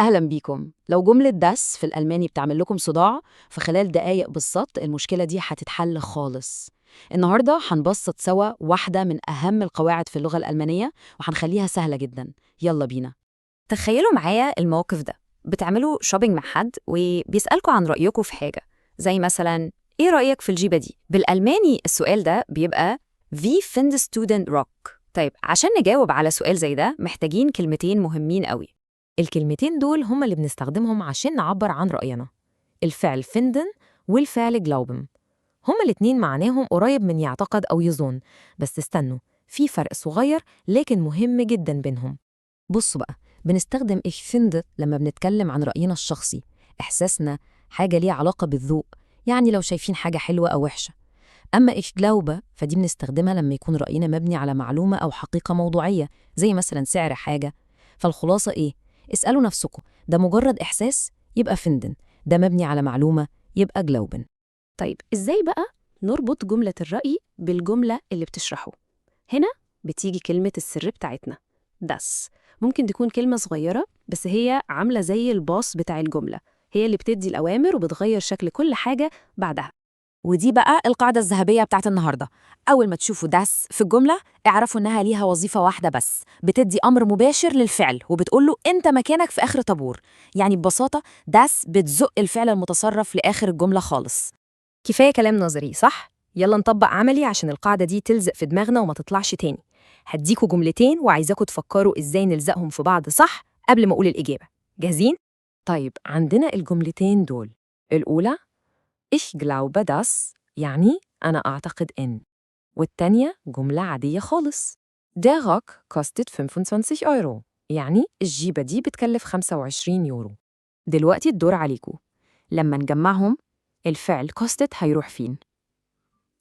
أهلا بيكم. لو جملة dass في الألماني بتعمل لكم صداع، فخلال دقايق بالظبط المشكلة دي هتتحل خالص. النهاردة هنبسط سوا واحدة من أهم القواعد في اللغة الألمانية وهنخليها سهلة جدا. يلا بينا. تخيلوا معايا الموقف ده، بتعملوا shopping مع حد وبيسألكوا عن رأيكم في حاجة، زي مثلا إيه رأيك في الجيبة دي؟ بالألماني السؤال ده بيبقى Wie findest du den Rock؟ طيب عشان نجاوب على سؤال زي ده محتاجين كلمتين مهمين قوي. الكلمتين دول هما اللي بنستخدمهم عشان نعبر عن رأينا، الفعل finden والفعل glauben. هما الاتنين معناهم قريب من يعتقد أو يظن، بس استنوا، في فرق صغير لكن مهم جدا بينهم. بصوا بقى، بنستخدم ich finde لما بنتكلم عن رأينا الشخصي، إحساسنا، حاجة ليها علاقة بالذوق، يعني لو شايفين حاجة حلوة أو وحشة. أما ich glaube فدي بنستخدمها لما يكون رأينا مبني على معلومة أو حقيقة موضوعية، زي مثلا سعر حاجة. فالخلاصة إيه؟ اسألوا نفسكم، ده مجرد إحساس؟ يبقى finden. ده مبني على معلومة؟ يبقى glauben. طيب إزاي بقى نربط جملة الرأي بالجملة اللي بتشرحه؟ هنا بتيجي كلمة السر بتاعتنا، dass. ممكن تكون كلمة صغيرة بس هي عاملة زي ال boss بتاع الجملة، هي اللي بتدي الأوامر وبتغير شكل كل حاجة بعدها. ودي بقى القاعدة الذهبية بتاعت النهاردة. أول ما تشوفوا dass في الجملة اعرفوا إنها ليها وظيفة واحدة بس، بتدي أمر مباشر للفعل وبتقوله أنت مكانك في آخر طابور. يعني ببساطة dass بتزق الفعل المتصرف لآخر الجملة خالص. كفاية كلام نظري، صح؟ يلا نطبق عملي عشان القاعدة دي تلزق في دماغنا وما تطلعش تاني. هديكوا جملتين وعايزاكوا تفكروا إزاي نلزقهم في بعض صح قبل ما أقول الإجابة. جاهزين؟ طيب عندنا الجملتين دول. الأولى Ich glaube dass، يعني أنا أعتقد إن. والتانية جملة عادية خالص، Der Rock kostet 25 Euro، يعني الجيبة دي بتكلف 25 يورو. دلوقتي الدور عليكم، لما نجمعهم الفعل kostet هيروح فين؟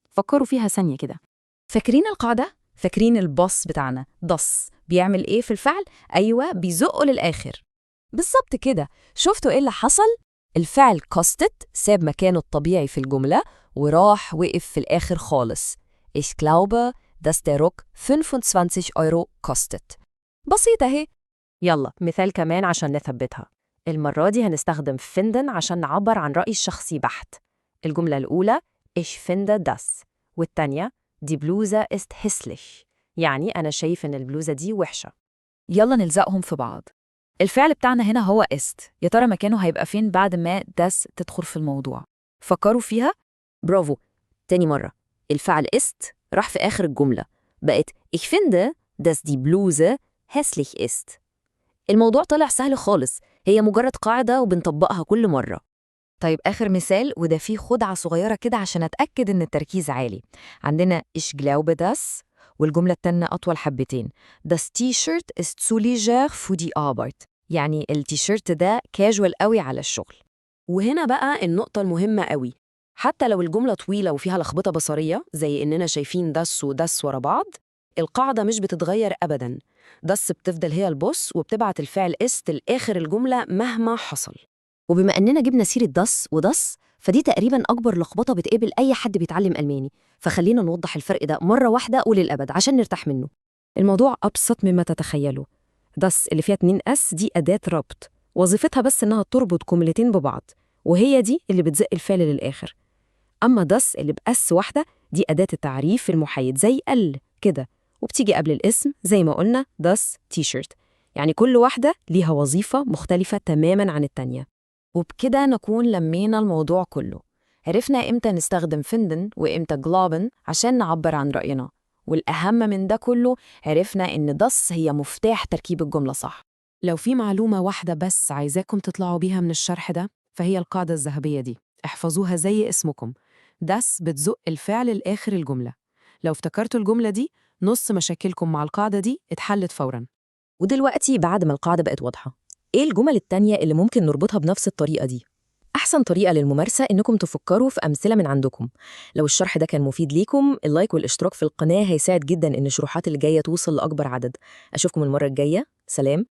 فكروا فيها ثانية كده. فاكرين القاعدة؟ فاكرين ال boss بتاعنا dass بيعمل إيه في الفعل؟ أيوة، بيزقه للآخر. بالظبط كده. شفتوا إيه اللي حصل؟ الفعل kostet ساب مكانه الطبيعي في الجملة وراح وقف في الآخر خالص. Ich glaube, dass der Rock 25 Euro kostet. بسيطة اهي. يلا مثال كمان عشان نثبتها. المرة دي هنستخدم finden عشان نعبر عن رأي الشخصي بحت. الجملة الأولى Ich finde dass، والتانية Die Bluse ist hässlich، يعني أنا شايف إن البلوزة دي وحشة. يلا نلزقهم في بعض. الفعل بتاعنا هنا هو ist، يا ترى مكانه هيبقى فين بعد ما dass تدخل في الموضوع؟ فكروا فيها. برافو. تاني مرة، الفعل ist راح في آخر الجملة، بقت Ich finde, dass die Bluse hässlich ist. الموضوع طلع سهل خالص، هي مجرد قاعدة وبنطبقها كل مرة. طيب آخر مثال، وده فيه خدعة صغيرة كده عشان أتأكد إن التركيز عالي. عندنا Ich glaube dass، والجملة التانية أطول حبتين، Das T-Shirt ist zu leger für die Arbeit، يعني التيشيرت ده كاجوال قوي على الشغل. وهنا بقى النقطة المهمة قوي، حتى لو الجملة طويلة وفيها لخبطة بصرية زي إننا شايفين dass و das ورا بعض، القاعدة مش بتتغير أبداً. dass بتفضل هي ال boss وبتبعت الفعل ist لآخر الجملة مهما حصل. وبما أننا جبنا سيرة dass و das، فدي تقريباً أكبر لخبطة بتقابل أي حد بيتعلم ألماني، فخلينا نوضح الفرق ده مرة واحدة وللأبد عشان نرتاح منه. الموضوع أبسط مما تتخيلوا. dass اللي فيها 2 s دي أداة ربط، وظيفتها بس إنها تربط جملتين ببعض، وهي دي اللي بتزق الفعل للآخر. أما das اللي ب s واحدة دي أداة التعريف المحايد زي ال كده، وبتيجي قبل الاسم زي ما قلنا das T-Shirt. يعني كل واحدة ليها وظيفة مختلفة تماماً عن التانية. وبكده نكون لمينا الموضوع كله، عرفنا إمتى نستخدم finden وإمتى glauben عشان نعبر عن رأينا، والأهم من ده كله عرفنا إن dass هي مفتاح تركيب الجملة صح. لو في معلومة واحدة بس عايزاكم تطلعوا بيها من الشرح ده، فهي القاعدة الذهبية دي، احفظوها زي اسمكم. dass بتزق الفعل لآخر الجملة. لو افتكرتوا الجملة دي، نص مشاكلكم مع القاعدة دي اتحلت فوراً. ودلوقتي بعد ما القاعدة بقت واضحة، إيه الجمل التانية اللي ممكن نربطها بنفس الطريقة دي؟ أحسن طريقة للممارسة إنكم تفكروا في أمثلة من عندكم. لو الشرح ده كان مفيد ليكم، ال like والاشتراك في القناة هيساعد جداً إن الشروحات اللي جاية توصل لأكبر عدد. أشوفكم المرة الجاية، سلام.